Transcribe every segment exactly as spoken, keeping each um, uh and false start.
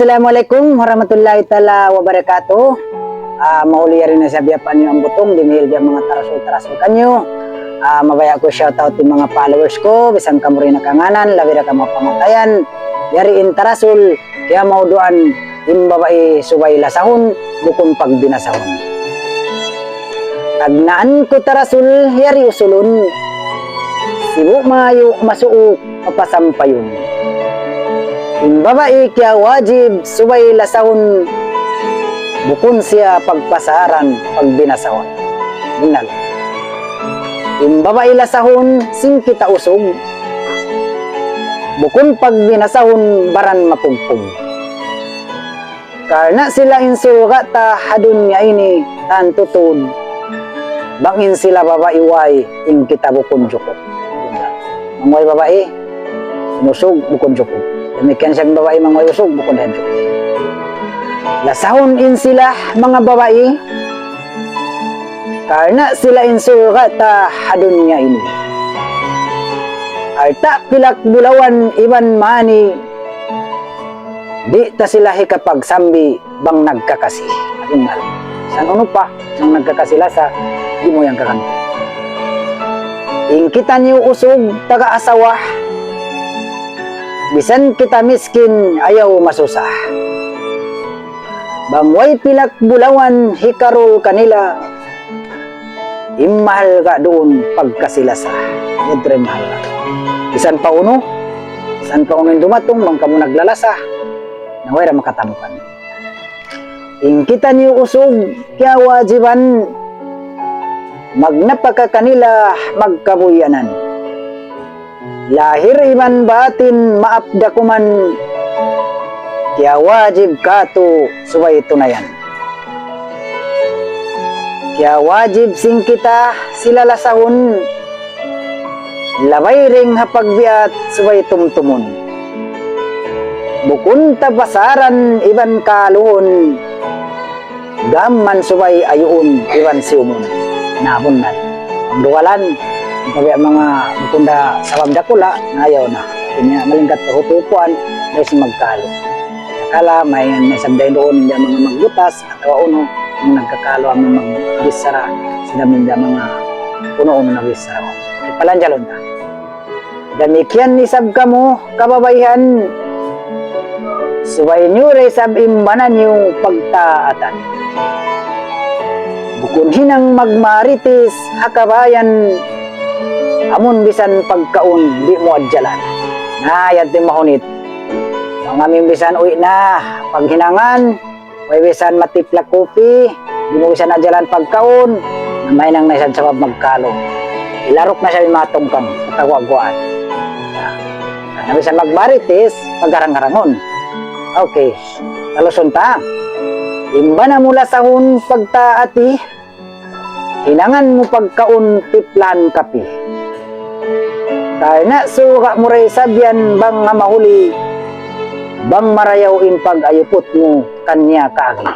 Assalamualaikum warahmatullahi taala wabarakatuh. Ah, mahuli yari na sa biya' pa niyu Ambutong, dimihil biya' manga tarasul-tarasul kaniyu. Ah, mabaya' ku shout out in manga followers ku, bisan kamu di' na kanganan, labi da kamu pangatayan. Yari in tarasul, kiyamauduan, in babai subay lasahun, bukun pagbinasahun. Tagnaan ku tarasul, yari usulun, sibu' mayu' masuuk papasampayun. In babai kiyawajib subay lasahun, bukun siya pagpasaran, pagbinasahun. Bunnal. In babai lasahun, sin kita usug, bukun pagbinasahun baran mapugpug. Karna' sila in surga' ta ha dunya ini tantu tuud. Bang in sila babai way, in kita bukun jukup. Mangway babai, in usug bukun jukup. Damikkiyan siya in babai mangway usug bukun da jukup. Lasahun in sila manga babai, karna' sila in surga' ta ha dunya ini. Alta' pilak bulawan iban mani, di' ta sila hikapagsambi bang nagkakasi. Bunnal. Sa' unu pa, bang nagkakasi lasa, di' mu yan kakantu. In kitaniyu usug taga asawa, bisan kita miskin ayaw masusa. Bang way pilak bulawan hikarul kanila, in mahalga' duun pagkasi-lasa. Yadtu in mahalga'. Bisan pa unu, bisan pa unu in dumatung, bang kamu naglalasa, na way da makatamukan. In kitaniyu usug, kiyawajiban, magnapaka kanila magkabuyanan. Lahir iban batin maap da kuman, kiyawajib katu' subay tunayan. Kiyawajib sin kita sila lasahun, labay dayn ha pagbiat subay tumtumun. Bukun ta pasaran iban kaluhun, gam man subay ayuun iban siyumun. Na, bunnal. Bang dugalan, pagka manga bukun da sabab dakula', na ayaw na. Ini malingkat pa hutupuan, dayn sin magkalu. Kala, may, may sabda duun, in manga magbutas, atawa unu, in nagkakalu amu in magbichara, sila in manga unu-unu nagbichara. Palanjalun ta. Damikkiyan isab kamu, kababaihan, subay niyu da isab in bana niyu pagtaatan. Bukun hinang magmaritis ha kabayan, amun bisan pagkaun di' mu adjalan. Na, yadtu in mahunit. Bang amu in bisan uwi' na, paghinangan, way bisan matimpla kupi, di' mu bisan adjalan pagkaun, na mahinang na isab sabab magkalu. Ilaruk na isab in manga tungkang, pagkaguwa-guwaan. Na, na bisan magmaritis, pagharang-harangun. Okay, talusun ta. In bana mu lasahun pagtaati, hinangan mu pagkaun timplahan kapi. Karna' suga' mu da isab yan bang ha mahuli, bang marayaw in pag-ayuput mu kaniya kaagi.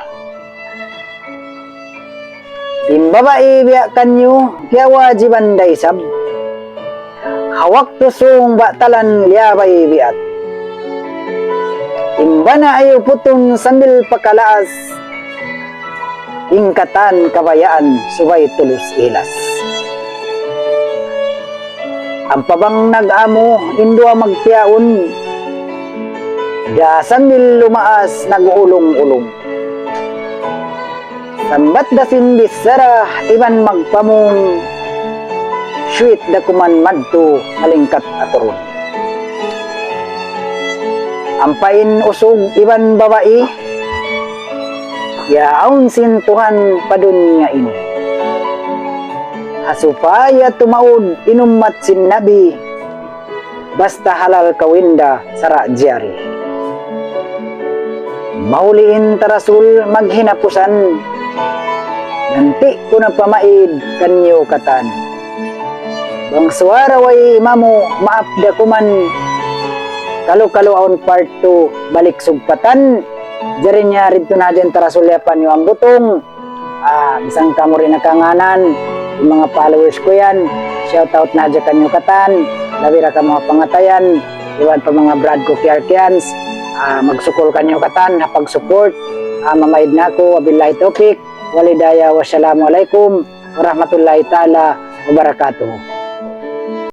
In babai biya' kaniyu, kiyawajiban da isab ha waktu sung batalan liyabay biat. In bana ayuputun sambil pakalaas, in katan kabayaan subay tulus ilas. Ampa bang nag-amu in duwa magtiyaun, da sambil lumaas nag-ulung-ulung. Sambat da sin bichara iban magpamung, sweet da kuman madtu malingkat aturun. Ampa in usug iban babai, yaawn sin Tuhan pa dunya ini. Ha supaya tumaud in ummat sin Nabi, basta halal kawin da sara' jari. Mahuli in tarasul maghinapusan, nanti' ku na pamaid kaniyu katan. Bang suwara way imamu maap da kuman, kalu-kalu awn part two, balik sugpatan, jari niya didtu na hadja in tarasul yapan niyu Ambutong, Ah, misan kamu di' na kanganan, in manga followers ku yan, shout out na hadja kaniyu katan, labi da kamu ha pangatayan, iban pa manga brad ku Kiarkians, Ah, magsukul kaniyu katan ha pag-support. Ah, mamaid na aku, wabillahi tawfiq, walhidayah, wassalamu alaykum warahmatullahi ta'ala wabarakatuh.